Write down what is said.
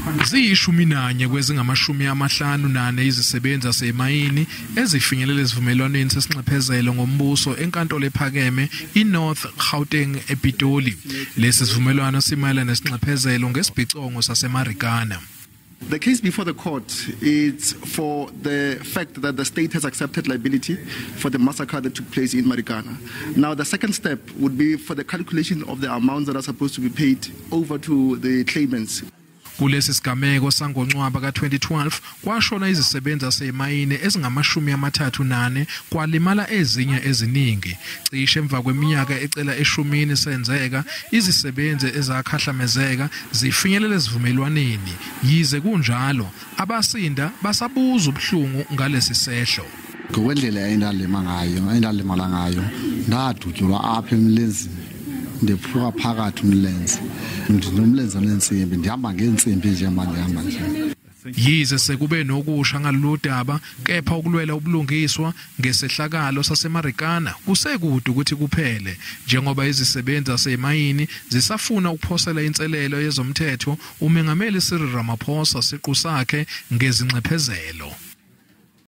Ziyi-11 kwezingama-54 izisebenzi zasemayini ezifinyelele esivumelwaneni sesinxephezelo ngombuso enkantolo ephakeme iNorth Gauteng ePitoli. Lesi sivumelwano simayelana nesinxephezelo ngesibhicongo saseMarikana. The case before the court is for the fact that the state has accepted liability for the massacre that took place in Marikana. Now, the second step would be for the calculation of the amounts that are supposed to be paid over to the claimants. Kulesi sigameko sangoNcwaba ka-2012 kwashona izisebenzi zasemayini ezingama-34, kwalimala ezinye eziningi. Cishe emva kweminyaka ecela eshumini senzeka, izisebenzi ezakhahlamezeka zifinyelele esivumelwaneni. Yize kunjalo, abasinda basabuza ubuhlungu ngalesi sehlo. Ngokwendlela endalimala ngayo, ndadutyulwa apha emlenzini, ndephuka phakathi umlenze, ndinomlenze onentsimbi, ndihamba ngeentsimbi njengoba ndihamba nje. Yize sekube nokusha ngalolu daba, kepha ukulwela ubulungiswa ngesehlakalo saseMarikana kusekude ukuthi kuphele, njengoba izisebenzi zasemayini zisafuna ukuphosela inselelo yezomthetho uMengameli Cyril Ramaphosa siqu sakhe ngezinxephezelo.